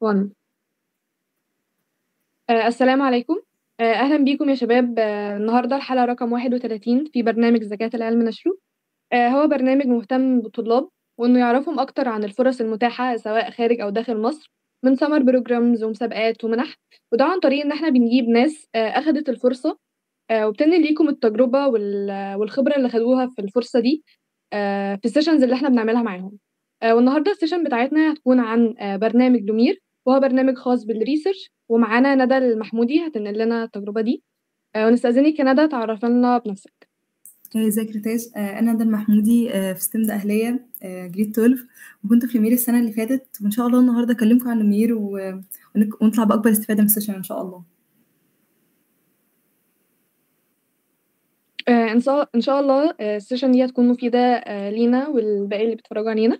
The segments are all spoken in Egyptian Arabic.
1. السلام عليكم. أهلا بيكم يا شباب. النهاردة الحلقة رقم 31 في برنامج زكاة العلم نشره. هو برنامج مهتم بالطلاب وإنه يعرفهم أكتر عن الفرص المتاحة سواء خارج أو داخل مصر من summer programs ومسابقات ومنح، وده عن طريق إن إحنا بنجيب ناس أخدت الفرصة وبتنقل ليكم التجربة والخبرة اللي خدوها في الفرصة دي في ال sessions اللي إحنا بنعملها معاهم. والنهاردة ال session بتاعتنا هتكون عن برنامج لومير، وهو برنامج خاص بال research، ومعانا ندى المحمودي هتنقل لنا التجربة دي. ونستأذنك يا ندى تعرفي لنا بنفسك. ازيك يا ريتاج؟ انا ندى المحمودي، في STEM دقهلية، grade 12، وكنت في لومير السنة اللي فاتت، وان شاء الله النهارده اكلمكم عن لومير ونطلع باكبر استفاده من ال session ان شاء الله. ان شاء الله ال session دي هتكون مفيدة لينا والباقي اللي بيتفرجوا علينا.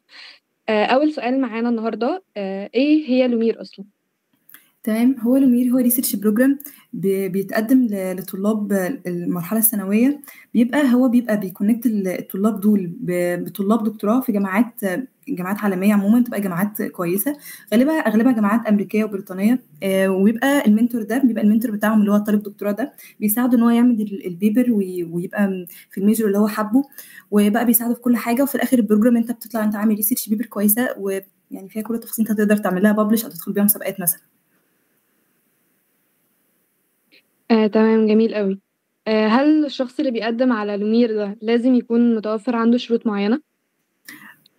اول سؤال معانا النهارده، ايه هي لومير اصلا؟ تمام، هو لومير هو research program بيتقدم لطلاب المرحلة الثانوية. بيبقى بي connect الطلاب دول بطلاب دكتوراه في جامعات عالمية عموما، تبقى جامعات كويسة، اغلبها جامعات امريكية وبريطانيه. وبيبقى ال mentor ده، بيبقى ال mentor بتاعهم اللي هو طالب دكتوراه ده، بيساعده ان هو يعمل ال paper ويبقى في ال major اللي هو حابة، وبقى بيساعده في كل حاجة. وفي الاخر ال program انت بتطلع انت عامل research paper كويسة، ويعني فيها كل التفاصيل انت تقدر تعمل لها publish او تدخل بيها مسابقات مثلا. تمام، جميل قوي. هل الشخص اللي بيقدم على لومير ده لازم يكون متوفر عنده شروط معينة؟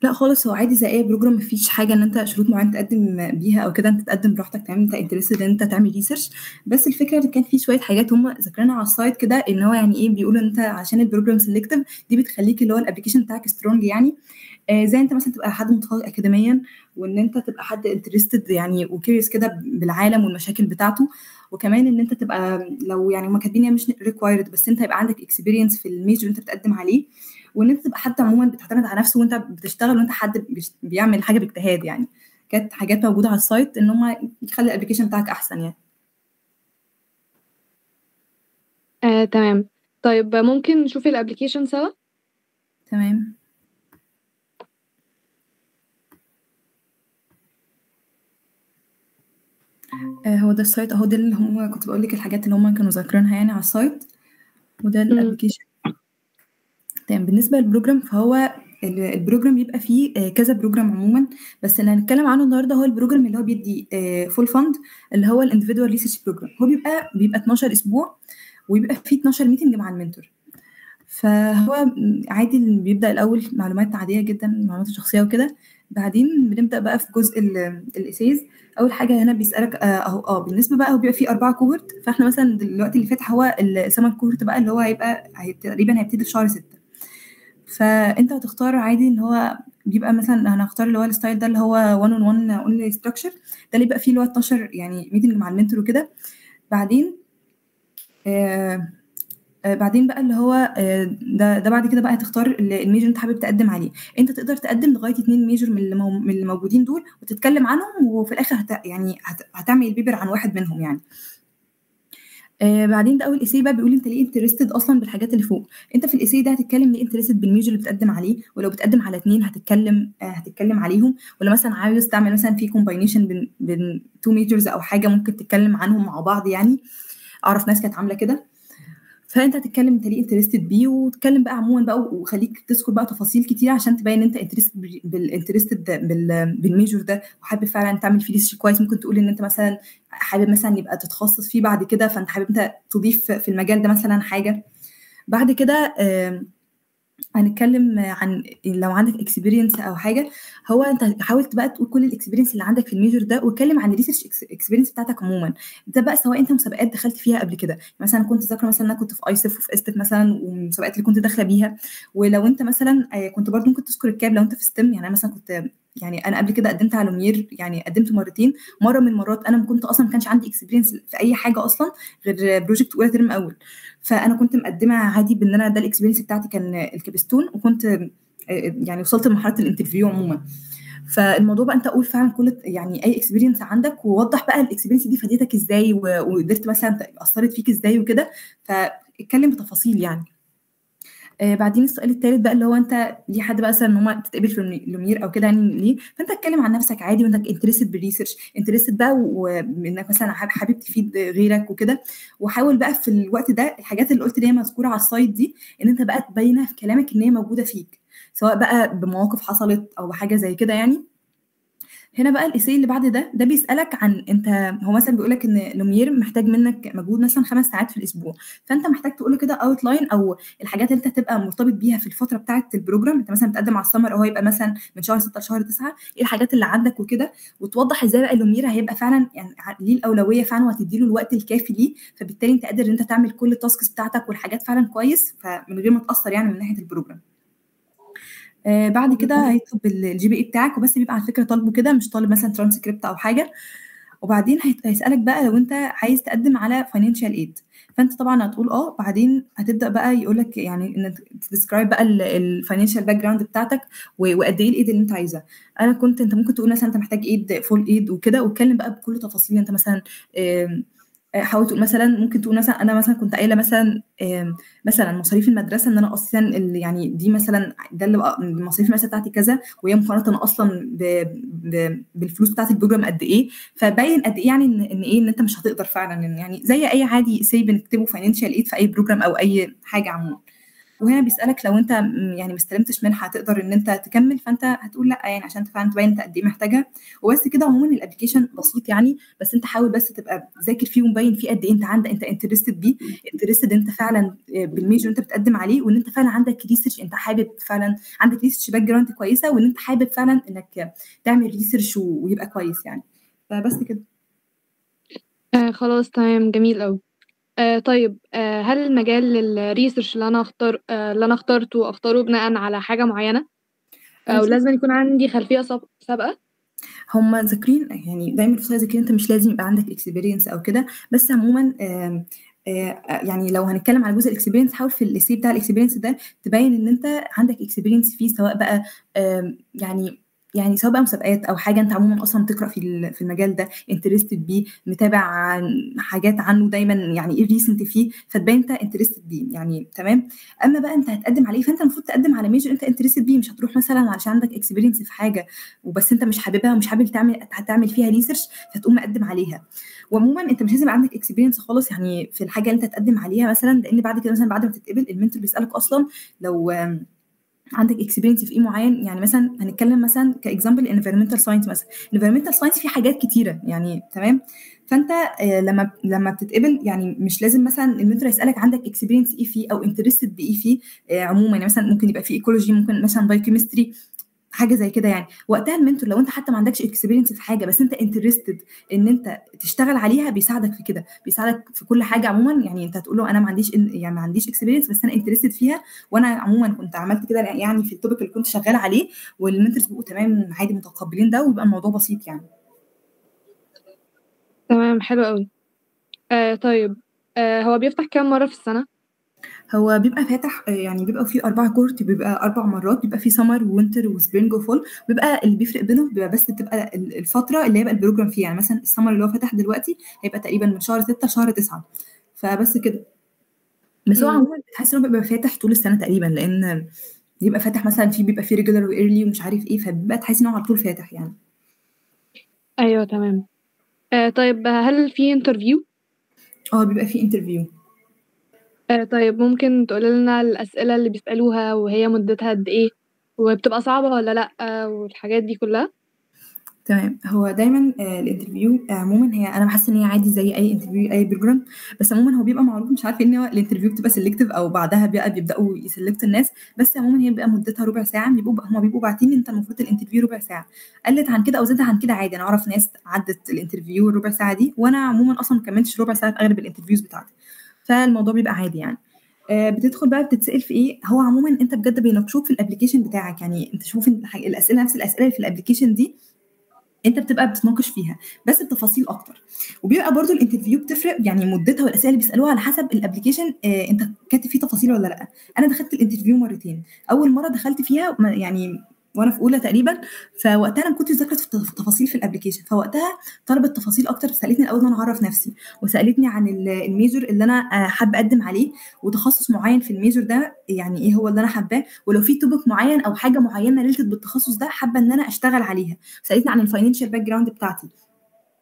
لا خالص، هو عادي زي اي program، مفيش حاجة ان انت شروط معينة تقدم بيها او كده، انت تقدم براحتك. تمام، انت interested ان انت تعمل research، بس الفكرة ان كان في شوية حاجات هم ذاكرينها على ال site كده، ان هو يعني ايه، بيقولوا ان انت عشان ال program selective دي بتخليك اللي هو ال application بتاعك strong يعني. زي انت مثلا تبقى حد متفوق اكاديميا، وان انت تبقى حد interested يعني و curious كده بالعالم والمشاكل بتاعته، وكمان ان انت تبقى لو يعني هم كاتبين مش required، بس انت يبقى عندك experience في ال major اللي انت بتقدم عليه، وان انت تبقى حد عموما بتعتمد على نفسه وانت بتشتغل، وانت حد بيعمل حاجة باجتهاد يعني. كانت حاجات موجودة على ال site ان هم يخلي ال application بتاعك احسن يعني. تمام. طيب ممكن نشوف ال application سوا؟ تمام. هو ده ال site اهو، ده اللي هم كنت بقول لك الحاجات اللي هم كانوا ذاكرينها يعني على ال site، وده ال application. تمام. بالنسبة لل program، فهو ال program بيبقى فيه كذا program عموما، بس اللي هنتكلم عنه النهارده هو ال program اللي هو بيدي full fund، اللي هو ال individual research program. هو بيبقى 12 اسبوع، ويبقى فيه 12 meeting مع ال mentor. فهو عادي بيبدا الاول معلومات عادية جدا، معلومات شخصية وكده، بعدين بنبدا بقى في جزء ال essays. اول حاجة هنا بيسالك اهو بالنسبة بقى هو بيبقى فيه 4 cohort، فاحنا مثلا دلوقتي اللي فاتح هو ال summer cohort بقى، اللي هو هيبقى تقريبا هيبتدي في شهر 6. فانت هتختار عادي ان هو بيبقى مثلا هنختار اللي هو ال style ده اللي هو 1 on 1 only structure، ده اللي بيبقى فيه اللي هو 12 يعني meeting مع ال mentor وكده. بعدين بعدين بقى اللي هو ده بعد كده بقى هتختار ال major اللي انت حابب تقدم عليه. انت تقدر تقدم لغاية 2 major من اللي موجودين دول وتتكلم عنهم، وفي الاخر هتعمل ال paper عن واحد منهم يعني. بعدين ده اول essay بقى بيقول انت ليه interested اصلا بالحاجات اللي فوق. انت في ال essay ده هتتكلم ليه interested بال major اللي بتقدم عليه، ولو بتقدم على 2 هتتكلم عليهم، ولا مثلا عاوز تعمل مثلا في combination بين 2 majors او حاجة ممكن تتكلم عنهم مع بعض يعني. اعرف ناس كانت عامله كده. فانت هتتكلم انت ليه interested بيه، وتتكلم بقى عموما بقى، وخليك تذكر بقى تفاصيل كتير عشان تبين ان انت interested بال major ده، وحابب فعلا تعمل فيه research كويس. ممكن تقول ان انت مثلا حابب مثلا يبقى تتخصص فيه بعد كده، فانت حابب انت تضيف في المجال ده مثلا حاجة. بعد كده هنتكلم عن لو عندك experience او حاجة. هو انت حاولت بقى تقول كل ال experience اللي عندك في ال major ده، واتكلم عن ال research experience بتاعتك عموما، ده بقى سواء انت مسابقات دخلت فيها قبل كده، مثلا كنت ذاكره مثلا انا كنت في ISEF وفي ESTEC مثلا، والمسابقات اللي كنت داخله بيها. ولو انت مثلا كنت برضو ممكن تذكر ال CAP لو انت في STEM يعني. انا مثلا كنت يعني انا قبل كده قدمت على لومير، يعني قدمت مرتين. مرة من المرات انا ما كنت اصلا ما كانش عندي experience في اي حاجة اصلا غير project اولى ترم اول، فانا كنت مقدمه عادي بان انا ده ال experience بتاعتي كان ال capstone، وكنت يعني وصلت لمرحلة ال interview عموما. فالموضوع بقى انت قول فعلا كل يعني اي experience عندك، ووضح بقى ال experience دي فادتك ازاي، وقدرت مثلا اثرت فيك ازاي وكده، فاتكلم بتفاصيل يعني. بعدين السؤال التالت بقى اللي هو انت ليه حد بقى مثلا ان هم تتقبل في لومير او كده، يعني ليه؟ فانت اتكلم عن نفسك عادي، وانك interested بال research، interested بقى وانك مثلا حابب تفيد غيرك وكده. وحاول بقى في الوقت ده الحاجات اللي قلت اللي هي مذكورة على ال site دي ان انت بقى تبينها في كلامك ان هي موجودة فيك، سواء بقى بمواقف حصلت او بحاجة زي كده يعني. هنا بقى ال essay اللي بعد ده، ده بيسالك عن انت، هو مثلا بيقول لك ان لومير محتاج منك مجهود مثلا 5 ساعات في الاسبوع، فانت محتاج تقول له كده outline او الحاجات اللي انت هتبقى مرتبط بيها في الفترة بتاعه ال program. انت مثلا بتقدم على ال summer او هيبقى مثلا من شهر 6 لشهر 9، ايه الحاجات اللي عندك وكده، وتوضح ازاي بقى لومير هيبقى فعلا يعني ليه الاولوية فعلا، وهتدي له الوقت الكافي ليه، فبالتالي انت قادر ان انت تعمل كل ال tasks بتاعتك والحاجات فعلا كويس، فمن غير ما تاثر يعني من ناحية ال program. بعد كده هيطلب ال GPA بتاعك، وبس بيبقى على فكرة طالبه كده، مش طالب مثلا ترانسكريبت او حاجة. وبعدين هيسالك بقى لو انت عايز تقدم على financial aid، فانت طبعا هتقول اه. بعدين هتبدا بقى يقول لك يعني ان ت describe بقى ال financial background بتاعتك وقد ايه ال aid اللي انت عايزها. انا كنت انت ممكن تقول مثلا انت محتاج aid full aid وكده، واتكلم بقى بكل تفاصيل. انت مثلا حاول تقول مثلا، ممكن تقول مثلا انا مثلا كنت قايله مثلا مثلا مصاريف المدرسة ان انا اصلا اللي يعني دي مثلا ده اللي مصاريف المدرسة بتاعتي كذا، وهي مقارنة اصلا بالفلوس بتاعت ال program قد ايه، فبين قد ايه يعني ان ايه ان انت مش هتقدر فعلا، إن يعني زي اي عادي essay بنكتبه financial aid في اي program او اي حاجة عموما. وهنا بيسالك لو انت يعني ما استلمتش منحه هتقدر ان انت تكمل، فانت هتقول لا يعني عشان فعلا تبين انت قد ايه محتاجها. وبس كده. عموما ال application بسيط يعني، بس انت حاول بس تبقى ذاكر فيه ومبين فيه قد ايه انت عندك، انت interested بيه، interested انت فعلا بال major اللي انت بتقدم عليه، وان انت فعلا عندك research، انت حابب فعلا عندك research background كويسة، وان انت حابب فعلا انك تعمل research ويبقى كويس يعني. فبس كده. خلاص تمام، جميل أوي. طيب، هل المجال ال research اللي انا اخترته اختاره بناء على حاجة معينة، او لازم يكون عندي خلفية سابقة؟ هم ذاكرين يعني دايما في ذاكرين انت مش لازم يبقى عندك experience او كده، بس عموما آم، آه، يعني لو هنتكلم على جزء ال experience، حاول في ال essay بتاع ال experience ده تبين ان انت عندك experience فيه، سواء بقى يعني سواء بقى مسابقات او حاجة انت عموما اصلا بتقرا في المجال ده، interested بيه، متابع عن حاجات عنه دايما، يعني ايه ال recent فيه، فتبين انت interested بيه يعني. تمام. اما بقى انت هتقدم عليه، فانت المفروض تقدم على major انت interested بيه، مش هتروح مثلا علشان عندك experience في حاجة وبس انت مش حاببها ومش حابب تعمل فيها research فتقوم مقدم عليها. وعموما انت مش لازم يبقى عندك experience خالص يعني في الحاجة اللي انت تقدم عليها مثلا، لان بعد كده مثلا بعد ما تتقبل ال mentor بيسالك اصلا لو عندك experience في ايه معين. يعني مثلا هنتكلم مثلا ك example environmental science، مثلا environmental science في حاجات كتيرة يعني. تمام. فانت لما بتتقبل يعني مش لازم مثلا ال mentor يسالك عندك experience ايه فيه او interested بايه فيه عموما، يعني مثلا ممكن يبقى في ecology، ممكن مثلا biochemistry، حاجة زي كده يعني. وقتها ال mentor لو انت حتى ما عندكش experience في حاجة بس انت interested ان انت تشتغل عليها، بيساعدك في كده، بيساعدك في كل حاجة عموما. يعني انت هتقول له انا ما عنديش يعني ما عنديش experience بس انا interested فيها، وانا عموما كنت عملت كده يعني في ال topic اللي كنت شغالة عليه، وال mentors بيبقوا تمام عادي متقبلين ده، ويبقى الموضوع بسيط يعني. تمام، حلو قوي. طيب، هو بيفتح كام مرة في السنة؟ هو بيبقى فاتح يعني بيبقى فيه 4 cohort، بيبقى 4 مرات، بيبقى فيه summer و winter و spring و fall. بيبقى اللي بيفرق بينهم بيبقى بس بتبقى الفترة اللي هيبقى ال program فيها، يعني مثلا ال summer اللي هو فتح دلوقتي هيبقى تقريبا من شهر 6 لشهر 9، فبس كده. بس هو عموما بتحس انه بيبقى فاتح طول السنة تقريبا، لان بيبقى فاتح مثلا في بيبقى فيه regular و early ومش عارف ايه، فبيبقى تحس ان هو على طول فاتح يعني. ايوه تمام. طيب، هل في interview؟ اه بيبقى فيه interview. طيب، ممكن تقول لنا الأسئلة اللي بيسألوها، وهي مدتها قد إيه، وبتبقى صعبة ولا لأ، والحاجات دي كلها؟ تمام. هو دايما ال interview عموما هي انا بحس ان هي عادي زي اي interview اي program، بس عموما هو بيبقى معروف مش عارفه ان هو ال interview بتبقى selective او بعدها بقى بيبداوا ي select الناس، بس عموما هي بيبقى مدتها ربع ساعة، بيبقوا هما بيبقوا باعتين انت المفروض ال interview ربع ساعة، قلت عن كده او زادت عن كده عادي. انا اعرف ناس عدت ال interview الربع ساعة دي، وانا عموما اصلا ما كملتش ربع ساعة في اغلب ال interviews بتاعتي، فالموضوع بيبقى عادي يعني. بتدخل بقى بتتسال في ايه. هو عموما انت بجد بيناقشوك في ال application بتاعك، يعني انت شوف الاسئلة نفس الاسئلة اللي في ال application دي انت بتبقى بتتناقش فيها بس بتفاصيل اكتر. وبيبقى برضو ال interview بتفرق يعني مدتها والاسئلة اللي بيسالوها على حسب ال application انت كاتب فيه تفاصيل ولا لا. انا دخلت ال interview مرتين، اول مرة دخلت فيها يعني وانا في اولى تقريبا، فوقتها انا ما كنتش ذاكره في التفاصيل في ال application، فوقتها طلبت تفاصيل اكتر. سالتني الاول ان انا اعرف نفسي، وسالتني عن ال major اللي انا حابة اقدم عليه، وتخصص معين في ال major ده يعني ايه هو اللي انا حباه، ولو في topic معين او حاجة معينة related بالتخصص ده حابة ان انا اشتغل عليها. سالتني عن ال financial background بتاعتي،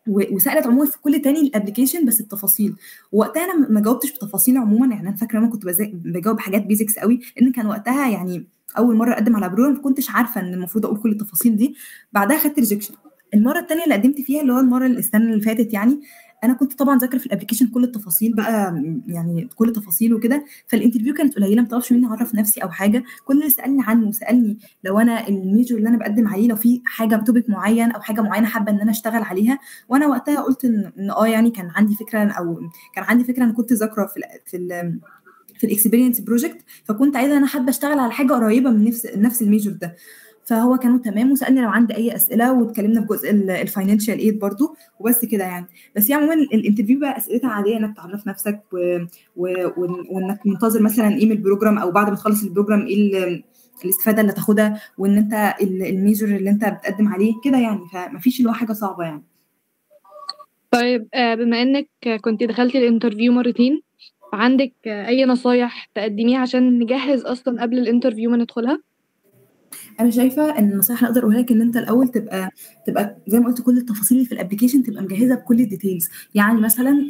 وسالت عموما في كل تاني ال application بس التفاصيل. وقتها انا ما جاوبتش بتفاصيل عموما، يعني انا فاكره انا كنت بجاوب حاجات basics قوي، لان كان وقتها يعني اول مرة اقدم على program، ما كنتش عارفه ان المفروض اقول كل التفاصيل دي. بعدها خدت rejection. المرة الثانية اللي قدمت فيها اللي هو المرة السنة اللي فاتت، يعني انا كنت طبعا ذاكره في ال application كل التفاصيل بقى، يعني كل تفاصيل وكده، فال interview كانت قليله، ما طلبش مني اعرف نفسي او حاجة. كل اللي سالني عنه سالني لو انا ال major اللي انا بقدم عليه لو في حاجة topic معين او حاجة معينة حابة ان انا اشتغل عليها، وانا وقتها قلت ان يعني كان عندي فكرة، او كان عندي فكرة انا كنت ذاكره في ال experience project، فكنت عايزه انا حابة اشتغل على حاجة قريبه من نفس ال major ده. فهو كانوا تمام، وسالني لو عندي اي اسئلة، واتكلمنا في جزء ال financial aid برضو، وبس كده يعني. بس يعني عموما ال interview بقى اسئلتها عادية، انك تعرف نفسك وانك منتظر مثلا ايه من ال program، او بعد ما تخلص ال program ايه الاستفادة اللي تاخدها، وان انت ال major اللي انت بتقدم عليه كده يعني. فمفيش اللي هو حاجة صعبة يعني. طيب بما انك كنت دخلتي ال interview مرتين، عندك اي نصايح تقدميها عشان نجهز اصلا قبل ال interview ما ندخلها؟ انا شايفه ان النصيحة اللي اقدر اقولها لك ان انت الاول تبقى زي ما قلت كل التفاصيل اللي في ال application تبقى مجهزة بكل ال details. يعني مثلا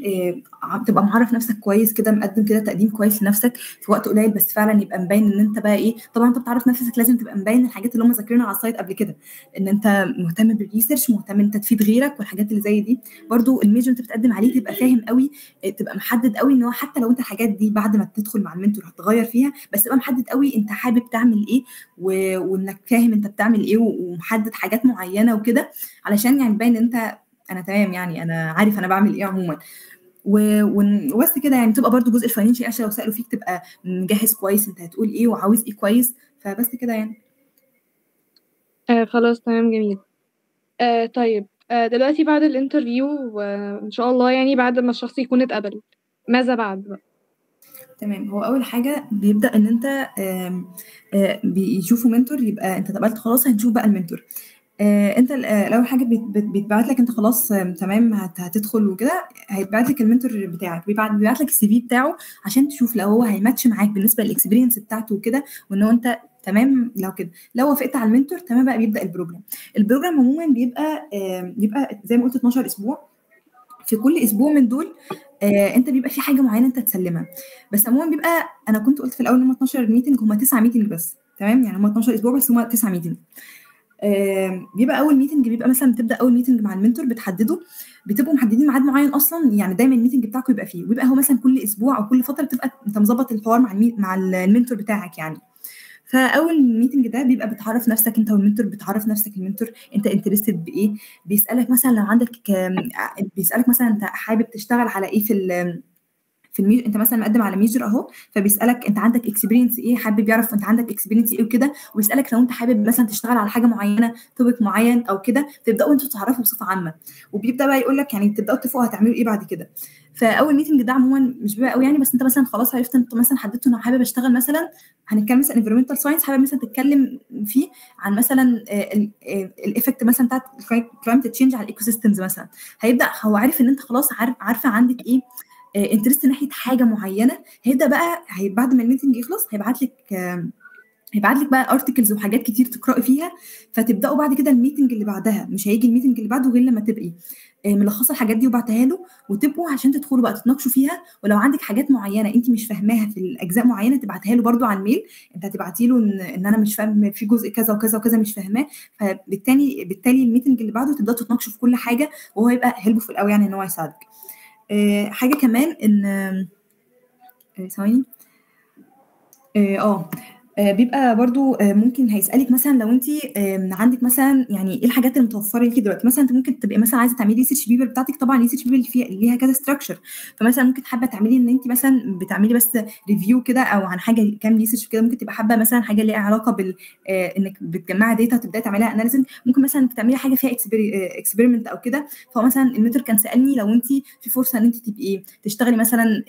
تبقى معرف نفسك كويس كده، مقدم كده تقديم كويس لنفسك في وقت قليل، بس فعلا يبقى مبين ان انت بقى ايه. طبعا انت بتعرف نفسك لازم تبقى مبين الحاجات اللي هم ذاكرينها على ال site قبل كده، ان انت مهتم بال research، مهتم انت تفيد غيرك والحاجات اللي زي دي. برضو ال major انت بتقدم عليه تبقى فاهم قوي، تبقى محدد قوي ان هو حتى لو انت الحاجات دي بعد ما تدخل مع ال mentor هتغير فيها، بس تبقى محدد قوي انت حابب تعمل ايه، وانك فاهم انت بتعمل ايه، ومحدد حاجات معينة وكده، علشان يعني تبين ان انت انا تمام، يعني انا عارف انا بعمل ايه عموما. وبس كده يعني. تبقى برضو جزء ال financial عشان لو سالوا فيك تبقى مجهز كويس انت هتقول ايه وعاوز ايه كويس. فبس كده يعني. خلاص تمام جميل. طيب دلوقتي بعد ال interview وان شاء الله يعني بعد ما الشخص يكون اتقبل، ماذا بعد بقى؟ تمام. هو اول حاجة بيبدا ان انت بيشوفوا mentor، يبقى انت اتقبلت خلاص، هنشوف بقى ال mentor. انت الاول حاجة بيتبعت لك انت خلاص تمام هتدخل وكده، هيتبعت لك ال mentor بتاعك، بيبعت لك ال CV بتاعه عشان تشوف لو هو هيماتش معاك بالنسبة لل experience بتاعته وكده، وان هو انت تمام. لو كده لو وافقت على ال mentor تمام بقى بيبدا ال program. ال program عموما بيبقى زي ما قلت 12 اسبوع. في كل اسبوع من دول انت بيبقى في حاجة معينة انت تسلمها. بس عموما بيبقى انا كنت قلت في الاول ان هم 12 meeting، هم 9 meeting بس، تمام؟ يعني هم 12 اسبوع بس هم 9 meeting. بيبقى اول meeting بيبقى مثلا بتبدا اول meeting مع ال mentor، بتحدده، بتبقوا محددين ميعاد معين اصلا، يعني دايما ال meeting بتاعكم يبقى فيه، ويبقى هو مثلا كل اسبوع او كل فترة بتبقى انت مظبط الحوار مع ال mentor بتاعك يعني. فاول meeting ده بيبقى بتعرف نفسك انت وال mentor، بتعرف نفسك ال mentor انت interested بايه، بيسالك مثلا لو عندك، بيسالك مثلا انت حابب تشتغل على ايه في ال major، انت مثلا مقدم على major اهو، فبيسالك انت عندك experience ايه، حابب يعرف انت عندك experience ايه وكده، وبيسالك لو انت حابب مثلا تشتغل على حاجة معينة، topic معين او كده، تبداوا انتوا تعرفوا بصفة عامة، وبيبدا بقى يقول لك يعني تبداوا تتفقوا هتعملوا ايه بعد كده. فاول meeting ده عموما مش بيبقى قوي يعني، بس انت مثلا خلاص عرفت انت مثلا حددت انا حابب اشتغل مثلا، هنتكلم مثلا environmental science، حابب مثلا تتكلم فيه عن مثلا ال effect مثلا بتاعت climate change على ال ecosystems مثلا. هيبدا هو عارف ان انت خلاص عارفه عندك ايه interest ناحية حاجة معينة، هيبدا بقى بعد ما ال meeting يخلص هيبعت لك بقى articles وحاجات كتير تقراي فيها، فتبداوا بعد كده ال meeting اللي بعدها، مش هيجي ال meeting اللي بعده غير لما تبقي ملخصه الحاجات دي وبعتها له، وتبقوا عشان تدخلوا بقى تتناقشوا فيها. ولو عندك حاجات معينة انت مش فاهماها في الاجزاء معينة تبعتها له برده على ال mail، انت هتبعتي له ان انا مش فاهم في جزء كذا وكذا وكذا مش فاهماه، فبالتالي ال meeting اللي بعده تبداوا تتناقشوا في كل حاجة، وهو يبقى helpful قوي يعني ان هو يساعدك. حاجة كمان ان ثواني بيبقى برضو ممكن هيسالك مثلا لو انت عندك مثلا يعني ايه الحاجات المتوفرة ليكي دلوقتي. مثلا انت ممكن تبقي مثلا عايزه تعملي research paper بتاعتك، طبعا research paper فيها ليها كذا structure، فمثلا ممكن حابة تعملي ان انت مثلا بتعملي بس review كده او عن حاجة كام research كده، ممكن تبقى حابة مثلا حاجة ليها علاقة بال انك بتجمعي data وتبداي تعمليها analysis، ممكن مثلا تعملي حاجة فيها experiment او كده. فهو مثلا ال mentor كان سالني لو انت في فرصة ان انت تبقي تشتغلي مثلا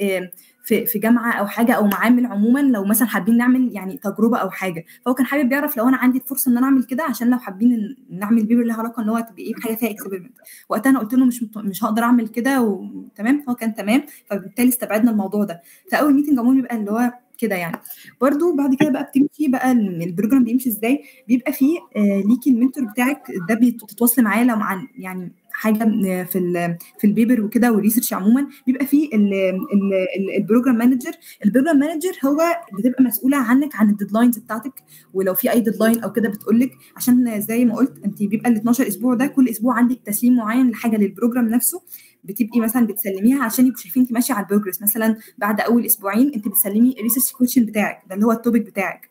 في جامعه او حاجة او معامل عموما، لو مثلا حابين نعمل يعني تجربه او حاجه، فهو كان حابب يعرف لو انا عندي الفرصة ان انا اعمل كده، عشان لو حابين نعمل paper لها علاقة ان هو تبقى ايه حاجة فيها experiment. وقتها انا قلت له مش هقدر اعمل كده وتمام، فهو كان تمام، فبالتالي استبعدنا الموضوع ده. فاول meeting عموما بيبقى اللي هو كده يعني. برضو بعد كده بقى بتمشي بقى ال program بيمشي ازاي، بيبقى فيه ليكي ال mentor بتاعك ده بتتواصلي معاه لو عن يعني حاجة في ال paper وكده وال research عموما. بيبقى فيه ال program manager. ال program manager هو بتبقى مسؤولة عنك عن ال deadlines بتاعتك، ولو في اي deadline او كده بتقول لك، عشان زي ما قلت انت بيبقى ال 12 اسبوع ده كل اسبوع عندك تسليم معين لحاجة لل program نفسه، بتبقي مثلا بتسلميها عشان يبقوا شايفين انت ماشية على ال progress. مثلا بعد اول اسبوعين انت بتسلمي ال research question بتاعك ده اللي هو ال topic بتاعك.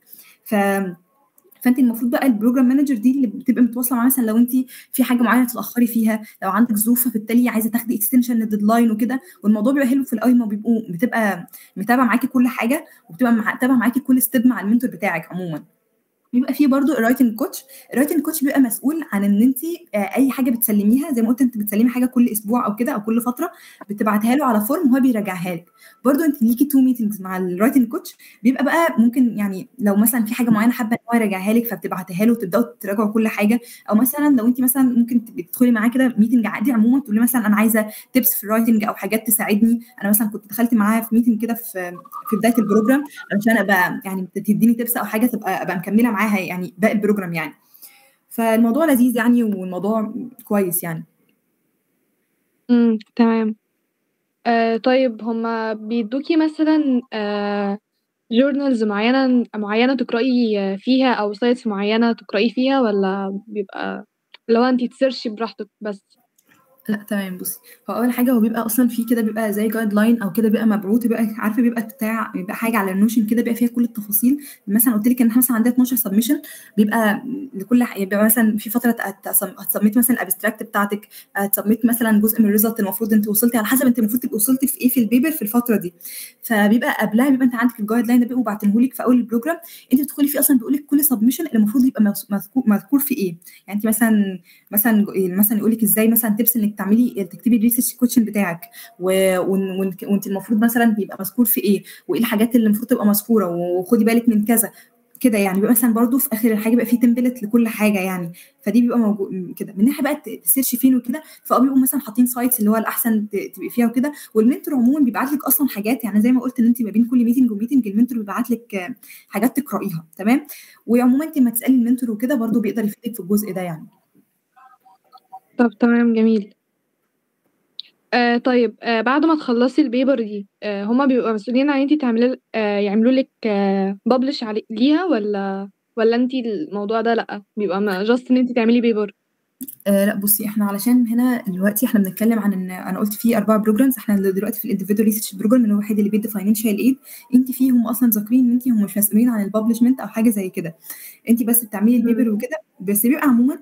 فانت المفروض بقى ال program manager دي اللي بتبقى متواصلة معاه، مثلا لو انت في حاجة معينة تتاخري فيها، لو عندك ظروف فبالتالي عايزه تاخدي extension لل deadline وكده. والموضوع بيبقى حلو في الاول، ما بيبقوا بتبقى متابعه معاكي كل حاجة، وبتبقى متابعه معاكي كل step مع ال mentor بتاعك عموما. بيبقى فيه برضو ال writing coach. ال writing coach بيبقى مسؤول عن ان انت اي حاجة بتسلميها، زي ما قلت انت بتسلمي حاجة كل اسبوع او كده او كل فترة، بتبعتها له على form وهو بيراجعها لك. برضو انت ليكي two meetings مع ال writing coach، بيبقى بقى ممكن يعني لو مثلا في حاجة معينة حابة ان هو يراجعها لك فبتبعتها له وتبداوا تراجعوا كل حاجة، او مثلا لو انت مثلا ممكن تدخلي معاه كده meeting عادي عموما، تقولي مثلا انا عايزه tips في ال writing او حاجات تساعدني. انا مثلا كنت دخلت معاه في meeting كده في بداية ال program عشان ابقى يعني تديني tips او حاجة تبقى ابقى مكملة معاها يعني باقي ال program يعني. فالموضوع لذيذ يعني، والموضوع كويس يعني. تمام. طيب هما بيدوكي مثلا journals معينة تقرأي فيها أو sites معينة تقرأي فيها، ولا بيبقى لو انتي ت search ي براحتك بس؟ لا تمام. بصي، هو اول حاجة هو بيبقى اصلا في كده بيبقى زي guideline او كده، بيبقى مبعوث، بيبقى عارفه بيبقى بتاع بيبقى حاجة على ال Notion كده بيبقى فيها كل التفاصيل. مثلا قلت لك ان احنا مثلا عندنا 12 submission، بيبقى لكل حاجة، بيبقى مثلا في فترة هت submit مثلا ال abstract بتاعتك، هت submit مثلا جزء من ال result المفروض انت وصلتي، على حسب انت المفروض تبقي وصلتي في ايه في ال paper في الفترة دي. فبيبقى قبلها بيبقى انت عندك ال guideline ده بيبقوا باعتينه لك في اول ال program، انت بتدخلي فيه اصلا بيقول لك كل submission اللي المفروض يبقى مذكور في ايه. يعني انت مثلا مثلا مثلا يقول لك ازاي مثلا tips انك تعملي تكتبي ال research question بتاعك، وانت المفروض مثلا بيبقى مذكور في ايه، وايه الحاجات اللي المفروض تبقى مذكورة، وخدي بالك من كذا كده يعني. بيبقى مثلا برضو في اخر الحاجة بيبقى في template لكل حاجة يعني، فدي بيبقى موجود كده. من ناحية بقى ت search فين وكده، فبيبقوا مثلا حاطين sites اللي هو الاحسن تبقي فيها وكده. وال mentor عموما بيبعت لك اصلا حاجات، يعني زي ما قلت ان انت ما بين كل meeting و meeting ال mentor بيبعت لك حاجات تقرايها، تمام. وعموما انت لما تسالي ال mentor وكده برضو بيقدر يفيدك في الجزء ده يعني. طب تمام، جميل. طيب بعد ما تخلصي ال paper دي، هما بيبقوا مسؤولين عن انتي تعملي يعملوا لك publish ليها، ولا انتي الموضوع ده لأ بيبقى just ان انتي تعملي paper؟ لا بصي، احنا علشان هنا دلوقتي احنا بنتكلم عن ان انا قلت في 4 programs، احنا دلوقتي في ال individual research program اللي هو الوحيد اللي بيدي financial aid. انت فيه هم اصلا ذاكرين ان انت هم مش مسؤولين عن ال publishment او حاجة زي كده، انت بس بتعملي ال paper وكده. بس بيبقى عموما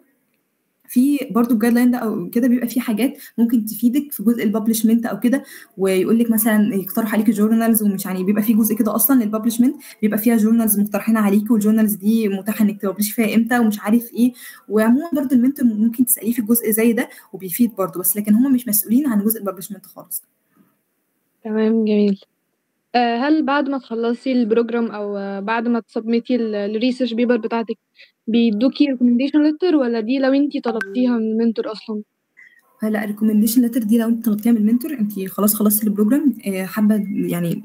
في برضو ال guideline ده او كده بيبقى في حاجات ممكن تفيدك في جزء ال publishment او كده، ويقول لك مثلا يقترح عليكي journals ومش يعني، بيبقى في جزء كده اصلا لل publishment بيبقى فيها journals مقترحينها عليكي، وال journals دي متاحة انك ت publish فيها امتى ومش عارف ايه. وعموما برضو ال mentor ممكن تساليه في الجزء زي ده وبيفيد برضو، بس لكن هم مش مسؤولين عن جزء ال publishment خالص. تمام، جميل. هل بعد ما تخلصي ال program او بعد ما ت submit ي ال research paper بتاعتك بيدوكي recommendation letter، ولا دي لو انتي طلبتيها من ال mentor اصلا؟ لا، recommendation letter دي لو انت طلبتيها من ال mentor، انت خلاص خلصتي ال program، حابة يعني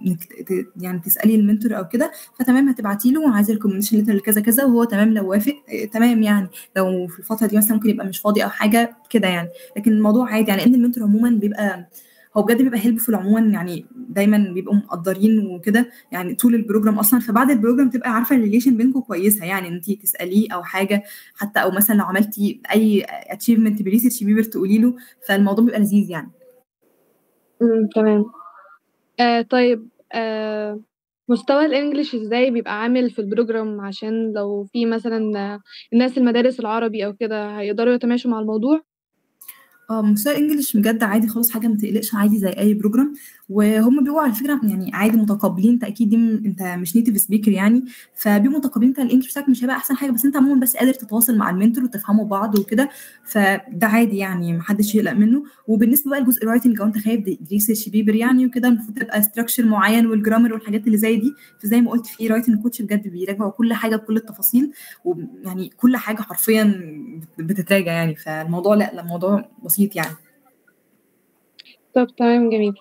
يعني تسالي ال mentor او كده، فتمام هتبعتي له عايزه recommendation letter لكذا كذا، وهو تمام لو وافق تمام يعني. لو في الفترة دي مثلا ممكن يبقى مش فاضي او حاجة كده يعني، لكن الموضوع عادي يعني، لان ال mentor عموما بيبقى هو بجد بيبقى helpful عموما يعني، دايما بيبقوا مقدرين وكده يعني طول ال program اصلا. فبعد ال program تبقى عارفه ال relation بينكم كويسة يعني، انت تساليه او حاجة حتى، او مثلا لو عملتي اي achievement ب research paper تقولي له، فالموضوع بيبقى لذيذ يعني. تمام. طيب مستوى ال English ازاي بيبقى عامل في ال program؟ عشان لو في مثلا الناس المدارس العربي او كده هيقدروا يتماشوا مع الموضوع؟ مستوى ال English بجد عادي خالص، حاجة ما تقلقش، عادي زي اي program. وهم بيبقوا على فكرة يعني عادي متقبلين، انت اكيد دي انت مش native speaker يعني، فبيبقوا متقبلين. انت ال English بتاعك مش هيبقى احسن حاجه، بس انت عموما بس قادر تتواصل مع ال mentor وتفهموا بعض وكده، فده عادي يعني محدش يقلق منه. وبالنسبة بقى لجزء ال writing، لو انت خايف دي research paper يعني وكده، المفروض تبقى structure معين وال grammar والحاجات اللي زي دي، فزي ما قلت في writing coach بجد بيراجعوا كل حاجة بكل التفاصيل، ويعني كل حاجة حرفيا بتتراجع يعني. فالموضوع لا الموضوع بسيط يعني. طب تمام، جميل.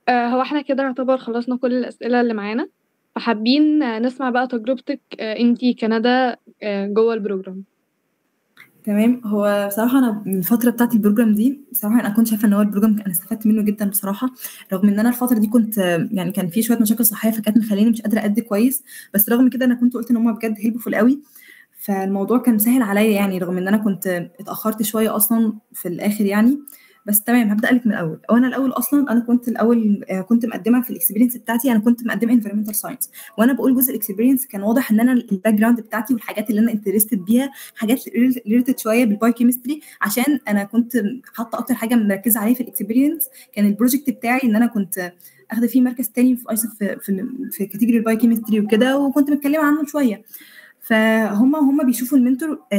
هو احنا كده يعتبر خلصنا كل الأسئلة اللي معانا، فحابين نسمع بقى تجربتك انتي كندى جوه ال program. تمام. هو بصراحة أنا من الفترة بتاعة ال program دي بصراحة أنا كنت شايفة إن هو ال program أنا استفدت منه جدا بصراحة، رغم إن أنا الفترة دي كنت يعني كان في شوية مشاكل صحية فكانت مخليني مش قادرة أدي كويس، بس رغم كده أنا كنت قلت إن هما بجد helpful قوي، فالموضوع كان سهل عليا يعني، رغم إن أنا كنت اتأخرت شوية أصلا في الآخر يعني. بس تمام، هبدأ لك من الأول. وأنا الأول أصلا أنا كنت الأول كنت مقدمة في ال experience بتاعتي، أنا كنت مقدمة environmental science، وأنا بقول جزء ال experience كان واضح إن أنا ال background بتاعتي والحاجات اللي أنا interested بيها حاجات related شوية بال biochemistry، عشان أنا كنت حاطة أكتر حاجة مركزة عليها في ال experience كان ال project بتاعي إن أنا كنت أخده فيه مركز تاني في ISEF في category ال biochemistry وكده، وكنت متكلمة عنه شوية. فهم بيشوفوا ال mentor،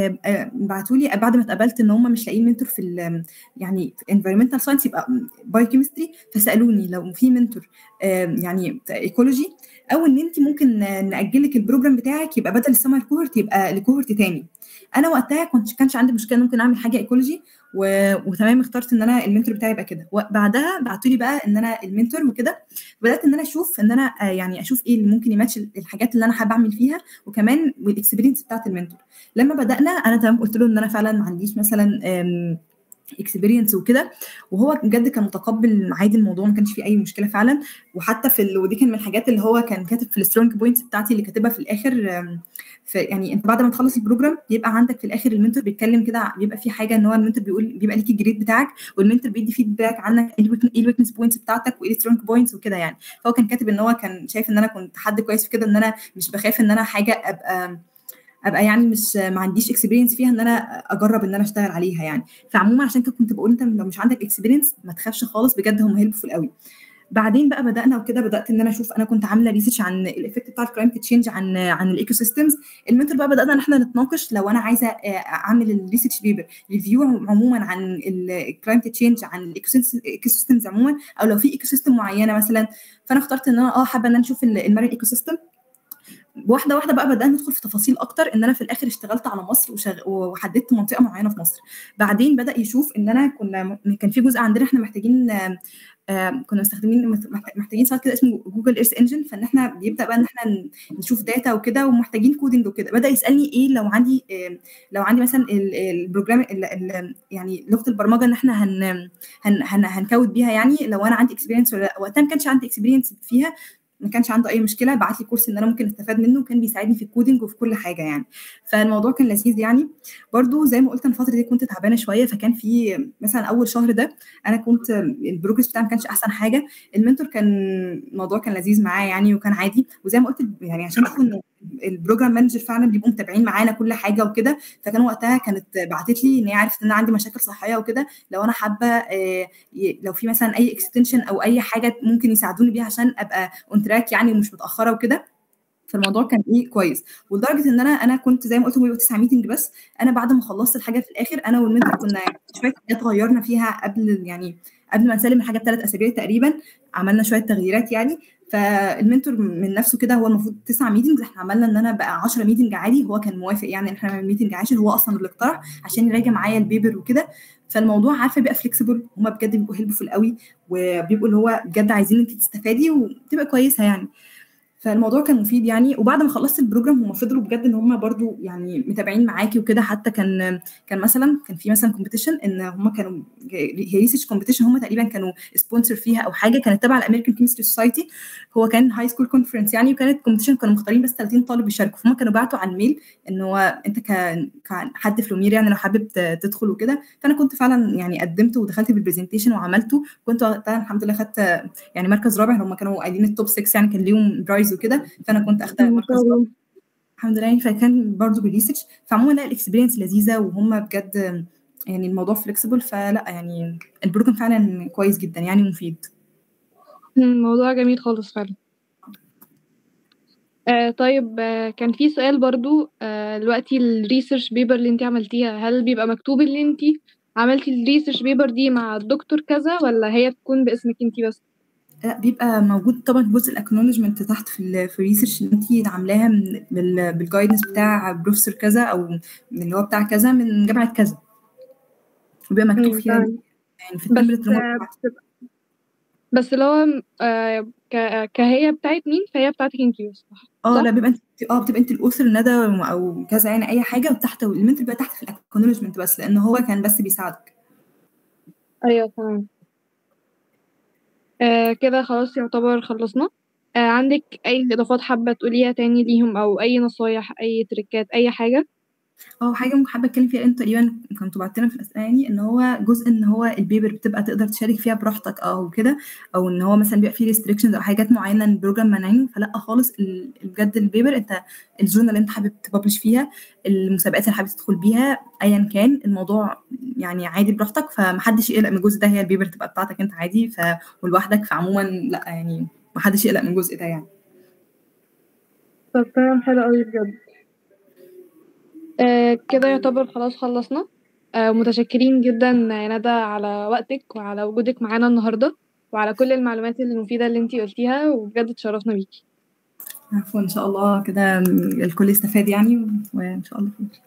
بعتوا لي بعد ما اتقبلت ان هم مش لاقيين mentor في يعني environmental science يبقى biochemistry، فسالوني لو في mentor يعني ecology، او ان انت ممكن ناجلك ال program بتاعك يبقى بدل ال summer cohort يبقى ل cohort تاني. انا وقتها كانش عندي مشكلة ممكن اعمل حاجة ecology وتمام، اخترت ان انا ال mentor بتاعي يبقى كده. وبعدها بعتوا لي بقى ان انا ال mentor وكده، بدات ان انا اشوف ان انا يعني اشوف ايه اللي ممكن يماتش الحاجات اللي انا حابة اعمل فيها، وكمان وال experience بتاعت ال mentor. لما بدانا انا تمام قلت له ان انا فعلا ما عنديش مثلا experience وكده، وهو بجد كان متقبل عادي الموضوع، ما كانش فيه اي مشكلة فعلا. وحتى في ودي كان من الحاجات اللي هو كان كاتب في ال strong points بتاعتي اللي كاتبها في الاخر، في يعني انت بعد ما تخلص ال program بيبقى عندك في الاخر ال mentor بيتكلم كده، بيبقى في حاجة ان هو ال mentor بيقول بيبقى ليك ال grade بتاعك، وال mentor بيدي feedback عنك ايه ال weakness points بتاعتك وايه ال strong points وكده يعني. فهو كان كاتب ان هو كان شايف ان انا كنت حد كويس في كده، ان انا مش بخاف ان انا حاجة ابقى يعني مش ما عنديش experience فيها ان انا اجرب ان انا اشتغل عليها يعني. فعموما عشان كده كنت بقول انت لو مش عندك experience ما تخافش خالص، بجد هم helpful قوي. بعدين بقى بدانا وكده، بدات ان انا اشوف، انا كنت عامله research عن ال effect بتاع ال climate change عن ال ecosystems. ال mentor بقى بدانا ان احنا نتناقش لو انا عايزه اعمل ال research paper review عموما عن ال climate change عن ال ecosystems عموما، او لو في ecosystem معينة مثلا. فانا اخترت ان انا حابة ان انا اشوف ال marine ecosystem. واحدة واحدة بقى بدأنا ندخل في تفاصيل اكتر، ان انا في الاخر اشتغلت على مصر وحددت منطقة معينة في مصر. بعدين بدا يشوف ان انا كان في جزء عندنا احنا محتاجين، كنا مستخدمين محتاجين site كده اسمه Google Earth Engine، فان احنا بيبدا بقى ان احنا نشوف data وكده، ومحتاجين coding وكده. بدا يسالني ايه لو عندي مثلا ال program يعني لغة البرمجة ان احنا هن هن هن هنكود بيها، يعني لو انا عندي experience ولا لا. وقتها ما كانش عندي experience فيها، ما كانش عنده اي مشكله، بعت لي course ان انا ممكن استفاد منه، وكان بيساعدني في ال coding وفي كل حاجة يعني. فالموضوع كان لذيذ يعني. برضو زي ما قلت انا الفترة دي كنت تعبانة شويه، فكان في مثلا اول شهر ده انا كنت ال progress بتاعي ما كانش احسن حاجة. ال mentor كان الموضوع كان لذيذ معاه يعني، وكان عادي. وزي ما قلت يعني عشان تكون ال program manager فعلا بيبقوا متابعين معانا كل حاجة وكده. فكان وقتها كانت بعتت لي ان هي عرفت ان انا عندي مشاكل صحية وكده، لو انا حابة لو في مثلا اي extension او اي حاجة ممكن يساعدوني بيها عشان ابقى on track يعني ومش متاخرة وكده. فالموضوع كان ايه كويس، ولدرجه ان انا كنت زي ما قلت هم بيبقوا 9 meeting، بس انا بعد ما خلصت الحاجة في الاخر انا وال mentor كنا شوية حاجات غيرنا فيها قبل ما نسلم الحاجة ب3 اسابيع تقريبا، عملنا شوية تغييرات يعني. فال mentor من نفسه كده، هو المفروض 9 meetings، احنا عملنا ان انا بقى 10 meeting عادي، هو كان موافق يعني ان احنا نعمل meeting 10، هو اصلا اللي اقترح عشان يراجع معايا ال paper وكده. فالموضوع عارفه بيبقى flexible، هما بجد بيبقوا helpful قوي، وبيبقوا اللي هو بجد عايزين انت تستفادي وتبقى كويسة يعني. فالموضوع كان مفيد يعني. وبعد ما خلصت ال program هم فضلوا بجد ان هم برضو يعني متابعين معاكي وكده. حتى كان في مثلا competition ان هم كانوا هي research competition، هم تقريبا كانوا sponsor فيها او حاجه، كانت تبع ال American Chemistry Society، هو كان high school conference يعني، وكانت competition كانوا مختارين بس 30 طالب يشاركوا. فهم كانوا بعتوا على ال mail ان هو انت كحد في لومير يعني لو حابب تدخل وكده. فانا كنت فعلا يعني قدمت ودخلت بال presentation وعملته، كنت وقتها الحمد لله خدت يعني مركز رابع. هم كانوا قايلين ال top 6 يعني كان ليهم prize وكده، فانا كنت اخدت مركز رابع الحمد لله يعني. فكان برضه بال research. فعموما لا، ال experience لذيذه، وهم بجد يعني الموضوع flexible، فلا يعني ال program فعلا كويس جدا يعني ومفيد. موضوع جميل خالص فعلا. طيب، كان في سؤال برضو، دلوقتي ال research paper اللي انت عملتيها، هل بيبقى مكتوب اللي انت عملتي ال research paper دي مع الدكتور كذا، ولا هي بتكون باسمك انت بس؟ لا، بيبقى موجود طبعا جزء ال acknowledgement تحت في ال research اللي انت عاملاها بال guidance بتاع بروفيسور كذا، او من اللي هو بتاع كذا من جامعه كذا، وبيبقى مكتوب فيها يعني في ال template اللي بس اللي هو كهي بتاعت مين، فهي بتاعتك انت بس، صح؟ لا، بيبقى انت بتبقى انت ال author ندى او كذا، يعني اي حاجة، وتحت ال mentor بيبقى تحت في ال acknowledgement بس، لان هو كان بس بيساعدك. ايوه تمام. كده خلاص يعتبر خلصنا. عندك اي اضافات حابة تقوليها تاني ليهم، او اي نصايح، اي تريكات، اي حاجة؟ حاجة ممكن حابة اتكلم فيها، انت تقريبا كنتوا بعتنا في الاسئلة، يعني ان هو جزء ان هو ال paper بتبقى تقدر تشارك فيها براحتك او كده، او ان هو مثلا بيبقى فيه restrictions او حاجات معينة ال program مانعينه، فلا خالص. بجد ال paper انت ال journal اللي انت حابب ت publish فيها، المسابقات اللي حابب تدخل بيها، ايا كان الموضوع يعني عادي براحتك، فمحدش يقلق من الجزء ده، هي ال paper تبقى بتاعتك انت عادي ولوحدك، فعموما لا يعني محدش يقلق من الجزء ده يعني. طب تمام، حلو قوي بجد. كده يعتبر خلاص خلصنا. متشكرين جدا يا ندى على وقتك وعلى وجودك معانا النهارده، وعلى كل المعلومات المفيدة اللي انتي قلتيها، وبجد اتشرفنا بيكي. عفوا، ان شاء الله كده الكل استفاد يعني، وان شاء الله خير.